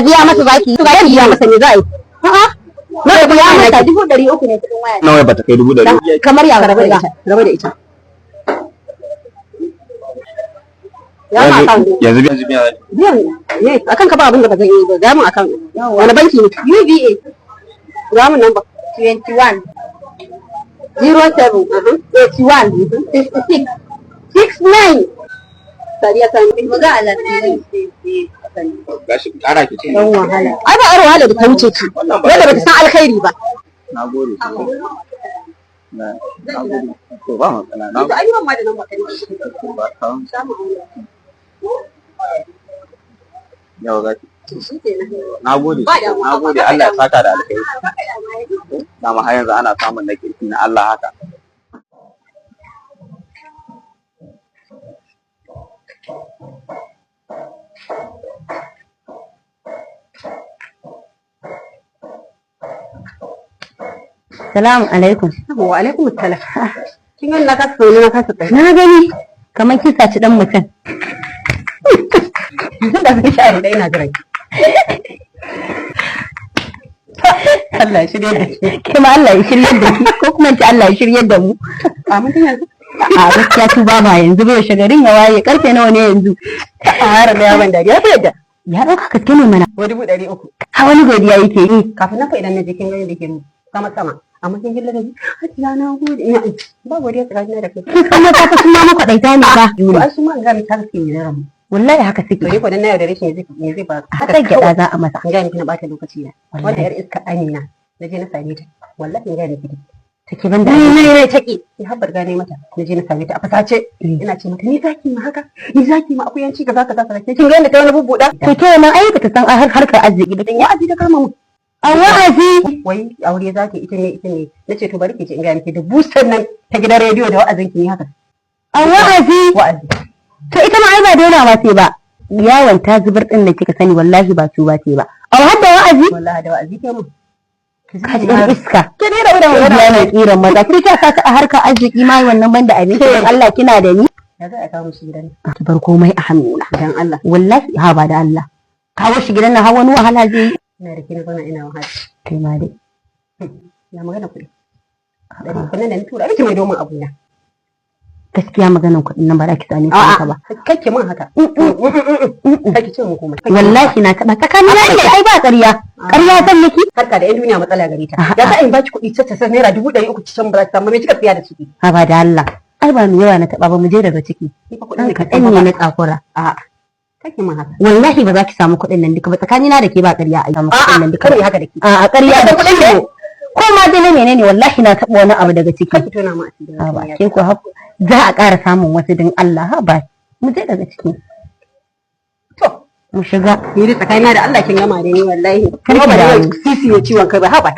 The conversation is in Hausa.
Biya masa zaki. Zan biya masa, ne za a yi? A'a. Na biya masa, 300,000 ne kuɗin waya. Nawa bata kai 100,000? Kamar ya Rabu rabu da da ita, rabu da ita. Ya ma account ɗin. Yanzu yanzu biya. Biyan ne akan ka ba abin da ba zan yi ba. Ga mun account. Wani banki ne? UBA. Ga mun number. 21 07 81 66 69. Sadiya Sani. Mu ga Allah. Gashi kara ki ce. Dan wahala. Ai ba yar wahala da ta wuce ki. Wannan ba Wanda bata san alkhairi ba. Na gode sosai. Na gode. To, ba matsala. Na To, ai ban ma da number ka ne. ba kawo. Samu aure. Yawa gashi. Shi kenan. Na gode. Ba damuwa. Na gode, Allah ya saka da alkhairi. Dama har yanzu ana samun na kirki na Allah haka. Salamu alaikum. Wa alaikum assalam. Kin ga na kasa zaune, na kasa tsaye. Na gani kamar kin saci dan mutum. Tun da sun sha da ina jiran ki. Allah ya shirye da shi. Ke ma Allah ya shiryar da ki, ko kuma in ce Allah ya shiryar da mu. Amin, tun yanzu. A gaskiya tuba ba yanzu ba, yaushe garin ya waye? Karfe nawa ne yanzu? A haram ya ban dariya fa yadda. Ya dauka gaske ne mana. Wa 300,000. Ha, wani godiya yake yi. Kafin nan fa idan na je, kin gani da ke sama sama. Amma kin gilla da Hajiya, na gode. Ina ba godiya tsakanina da kai. Kin san mata fa sun ma makwaɗaita ne fa. To, ai su ma an ga mi ta suke yi ran. Wallahi haka suke. To, ni ko dan na yaudare shi ne zai ba. Haka gyaɗa za a masa. An ga miki na bata lokaci na. Wallahi. Wannan yar iska Amina. Na je na same ta. Wallahi in ga miki. Take ban da Ni ne ne take. Ni har barga ne mata. Na je na same ta a fasace. Ina ce mata, ni zaki ma haka? Ni zaki ma akuyanci, kaza kaza kaza. Kin ga yadda ta wani bubbuda? To, ke ma ai bata san harkar arziki ba. Wa'azi ta kama mu. A wa'azi. Wai aure za ta ita ne ita ne. Nace to bari ki ji in ga miki da busar nan ta gidan rediyo da wa'azin ki ne haka. A wa'azi. Wa'azi. To, ita ma ai ba daina ma sai ba. Yawon ta zubar din da kika sani, wallahi ba su ba ce ba. A hadda wa'azi. Wallahi da wa'azi ke mu. Ka ji ɗan iska. Ke ne da Biya mai kiran maza. Ki ta saka a harkar arziki ma wannan banda abinci, dan Allah kina da ni. Ya za a kawo shi gidan? Ki bar komai a hannuna. Dan Allah. Wallahi ha ba da Allah. Kawo shi gidan nan har wani wahala zai yi. Ina da kina zauna ina wahala. Kai ma dai. Ya magana kuɗi. 300 nan da ni tura miki, mai domin abuna. Gaskiya maganan kuɗin nan ba za ki same su haka ba. Kake mun haka. Kake ce mun komai. Wallahi na taɓa tsakanin na da ai ba ƙarya. Ƙarya zan miki. Harka da yan duniya matsala gare ta. Ya za a in baki kuɗi ta naira 300,000 can ba za ki samu me kika siya da su. Ha ba da Allah. Ai ba mu yawa na taɓa ba, mu je daga ciki. Ni fa kuɗin Ɗan da ke kaɗan ne na tsakura. A'a. Kake mun haka. Wallahi ba za ki samu kuɗin nan duka ba, tsakanina da ke ba ƙarya ai. Samu kuɗin nan duka. Kar mu yi haka da ke. A ƙarya da kuɗin ne. Ko ma dai na menene, wallahi na taɓa wani abu daga ciki. Kake tona mu asiri. Ha ba ke ko za a ƙara samun wasu din Allah, ha ba mu je daga ciki. To, Mu shiga. ni dai tsakanina da Allah kin gama da ni wallahi. Kar ki Kuma ba damu. ni sisi ne ciwon kai ba, ha ba.